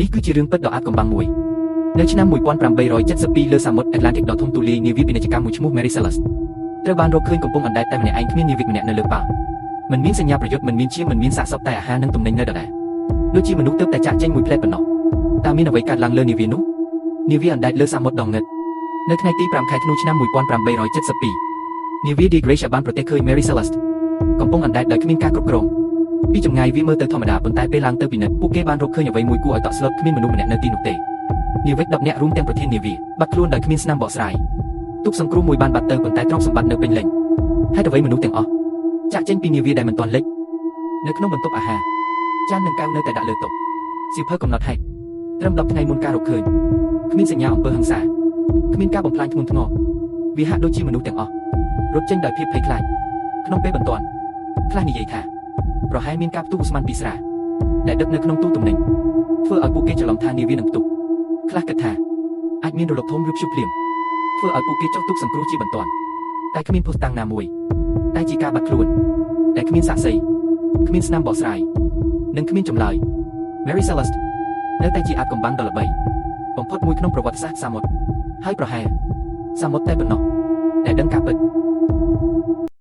នេះគឺជារឿងពិតដ៏អាថ៌កំបាំងមួយនៅឆ្នាំ1872លើសមុទ្រ Atlantic ដ៏ធំទូលាយនាវាពាណិជ្ជកម្មមួយឈ្មោះ Mary Celeste ត្រូវបានរកឃើញកំពុងអណ្ដែតតែម្នាក់ឯងគ្មាននាវិកម្នាក់នៅលើប៉ាល់មិនមានសញ្ញាប្រយុទ្ធមិនមានឈាមមិនមានសាកសពតែអាហារនិងទំនិញនៅដដែលដូចជាមនុស្សទើបតែចាក់ចេញមួយផ្លែតប៉ុណ្ណោះតើមានអ្វីកើតឡើងលើនាវានោះនាវាអណ្ដែតលើសមុទ្រដ៏ងឹតនៅថ្ងៃទី5ខែធ្នូឆ្នាំ1872នាវា De Gracia បានប្រទះឃើញ Mary Celeste កំពុងអណ្ដែតដោយគ្មានការគ្រប់គ្រងពីចម្ងាយវាមើលទៅធម្មតាប៉ុន្តែពេលឡើងទៅពិនិត្យពួកគេបានរកឃើញអ្វីមួយគួរឲ្យតក់ស្លុតគ្មានមនុស្សម្នាក់នៅទីនោះទេនាវិក10នាក់រួមទាំងប្រធាននាវាបាត់ខ្លួនដោយគ្មានស្នាមបកស្រាយទូកសង្គ្រោះមួយបានបាត់ទៅប៉ុន្តែទ្រព្យសម្បត្តិនៅពេញលេញហេតុអ្វីមនុស្សទាំងអស់ចាក់ចេញពីនាវាដែលមិនទាន់លិចនៅក្នុងបន្ទប់អាហារចាននិងកែវនៅតែដាក់លើតុសៀវភៅកំណត់ហេតុត្រឹម10ថ្ងៃមុនការរកឃើញគ្មានសញ្ញាអំពើហិង្សាគ្មានការបំផ្លាញធ្ងន់ធ្ងរវាហាក់ដូចជាមនុស្សទាំងអស់រត់ចេញដោយភាពភ័យខ្លាចក្នុងពេលបន្ទាន់ខ្លះនិយាយថាប្រហែលមានការផ្ទុះឧស្ម័នពីស្រាដែលដឹកនៅក្នុងទូទំនិញធ្វើឲ្យពួកគេច្រឡំថានាវានឹងផ្ទុះខ្លះគិតថាអាចមានរលកធំឬព្យុះភ្លៀងធ្វើឲ្យពួកគេចុះទូកសង្គ្រោះជាបន្ទាន់តែគ្មានភស្តុតាងណាមួយតែជាការបាត់ខ្លួនតែគ្មានសាក្សីគ្មានស្នាមបកស្រាយនិងគ្មានចម្លើយ Mary Celeste នៅតែជាអាថ៌កំបាំងដ៏ល្បីបំផុតមួយក្នុងប្រវត្តិសាស្ត្រសមុទ្រហើយប្រហែលសមុទ្រតែប៉ុណ្ណោះដែលដឹងការពិត។